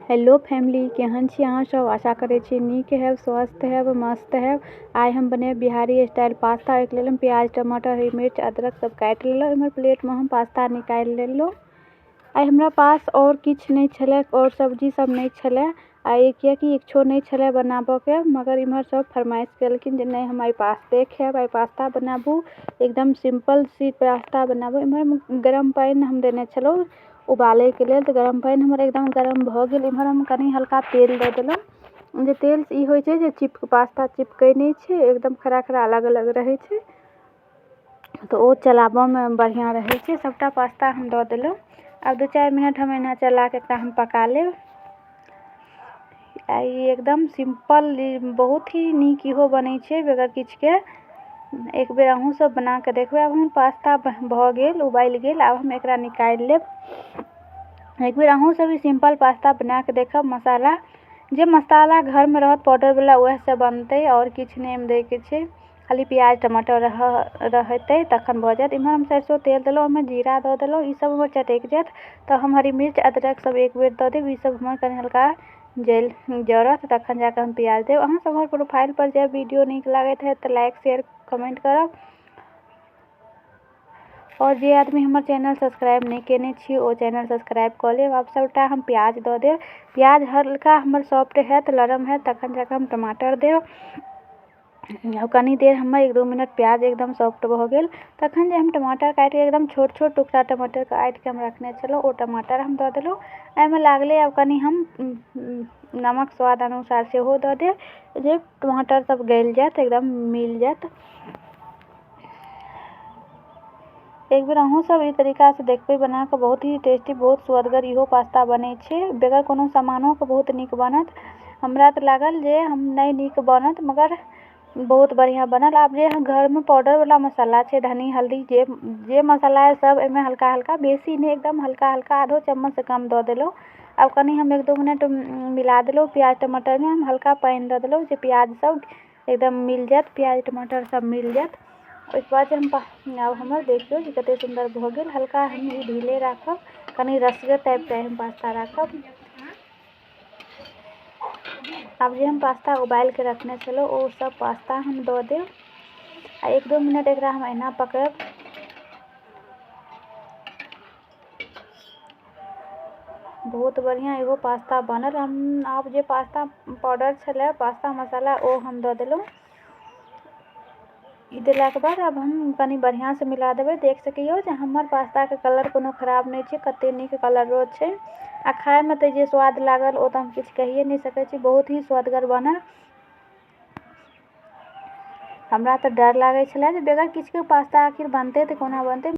Hello family, केहन छी अहाँ सब? आशा करै छी नीक हैब, स्वस्थ हैब, मस्त हैब। आइ हम बनेब बिहारी स्टाइल पास्ता। ओहिके लेल हम प्याज, टमाटर, हरी मिर्च, अदरक सब काटि लेलहुँ। इम्हर प्लेटमे हम पास्ता निकालि लेलहुँ। आइ हमरा पास आओर किछु नहि छलै, आओर सब्जी सब नहि छलै आइ, कियाकि इच्छो नहि छलै बनाबऽके, मगर इम्हर सब फरमाइश केलखिन जे नहि, हम आइ पास्ते खायब, आइ पास्ता बनाबू, एकदम सिम्पल सी पास्ता बनाबू। इम्हर गरम पानि हम देने छलहुँ उबालैके लेल, तऽ गरम पानि हमर एकदम गरम भऽ गेल। इम्हर हम कनि हल्का तेल दऽ देलहुँ, जे तेलसँ ई होइ छै जे पास्ता चिपकै नहि छै, एकदम खड़ा खड़ा अलग अलग रहै छै, तऽ ओ चलाबऽमे बढ़िआँ रहै छै। सबटा पास्ता हम दऽ देलहुँ। आब 2-4 मिनट हम एना चलाकऽ एकरा हम पका लेब। आ ई एकदम सिम्पल, बहुत ही नीक इहो बनै छै बगैर किछुके। एक बेर अहूँ सब बनाकऽ देखबै। आब हमर पास्ता भऽ गेल, उबालि गेल। आब हम एकरा निकालि लेब। एक बेर अहूँ सब ई सिम्पल पास्ता बनाकऽ देखब। मसाला, जे मसाला घरमे रहत पाउडरवला, उएहसँ बनतै, आओर किछु नहि एहिमे दैके छै। खाली प्याज टमाटर रहतै तखन भऽ जायत। इम्हर हम सरिसो तेल देलहुँ, ओहिमे जीरा दऽ देलहुँ। ई सब हमर चटकि जायत तऽ हम हरी मिर्च, अदरक सब एक बेर दऽ देब। ई सब हमर कनि हल्का जलि जरत तखन जाकऽ हम प्याज देब। अहाँ सब हमर प्रोफाइलपर जायब, वीडियो नीक लागैत हैत तऽ लाइक, शेयर, कमेंट करब। आओर जे आदमी हमर चैनल सब्सक्राइब नहि केने छी, ओ चैनल सब्सक्राइब कऽ लेब। आब सबटा हम प्याज दऽ देब। प्याज हल्का हमर सॉफ्ट हैत, लरम हैत, तखन जाकऽ हम टमाटर देब। कनी देर हमर 1-2 मिनट प्याज एकदम सॉफ्ट भऽ गेल, तखन जे हम टमाटर काटिके, एकदम छोट छोट टुकड़ा टमाटर काटिके हम रखने छलहुँ, ओ टमाटर हम दऽ देलहुँ एहिमे लागले। आब कनि हम नमक स्वाद अनुसार सेहो दऽ देब, जे टमाटर सब गलि जायत, एकदम मिल जायत। एक बेर अहूँ सब ई तरीकासँ देखबै बनाकऽ, बहुत ही टेस्टी, बहुत सुअदगर इहो पास्ता बनै छै। बगैर कोनो सामानोके बहुत नीक बनत। हमरा तऽ लागल जे हम नहि नीक बनत, मगर बहुत बढ़िआँ बनल। आब जे घरमे पाउडरवला मसाला छै, धनी, हल्दी, जे जे मसाला यऽ सब एहिमे हल्का हल्का, बेसी नहि, एकदम हल्का हल्का, आधो चम्मचसँ कम दऽ देलहुँ। आब कनि हम 1-2 मिनट मिला देलहुँ। प्याज टमाटरमे हम हल्का पानि दऽ देलहुँ, जे प्याज सब एकदम मिल जायत, प्याज टमाटर सब मिल जायत। ओहिके बाद हम आब हमर देखियौ जे कतेक सुन्दर भऽ गेल। हल्का हम ई ढीले राखब, कनि रसगर टाइपके हम पास्ता राखब। आब जे हम पास्ता उबालिके रखने छलहुँ, ओ सब पास्ता हम दऽ देब आ 1-2 मिनट एकरा हम एना पकायब। बहुत बढ़िआँ एगो पास्ता बनल। हम आब जे पास्ता पाउडर छलै, पास्ता मसाला, ओ हम दऽ देलहुँ। ई देलाके बाद आब हम कनि बढ़िआँसँ मिला देबै। देख सकैए जे हमर पास्ताके कलर कोनो खराब नहि छै, कतेक नीक कलरो छै। आ खायमे तऽ जे स्वाद लागल, ओ तऽ हम किछु कहिए नहि सकै छी। बहुत ही स्वादगर बनल। हमरा तऽ डर लागै छलै जे बगैर किछुके पास्ता आखिर बनतै तऽ कोना बनतै।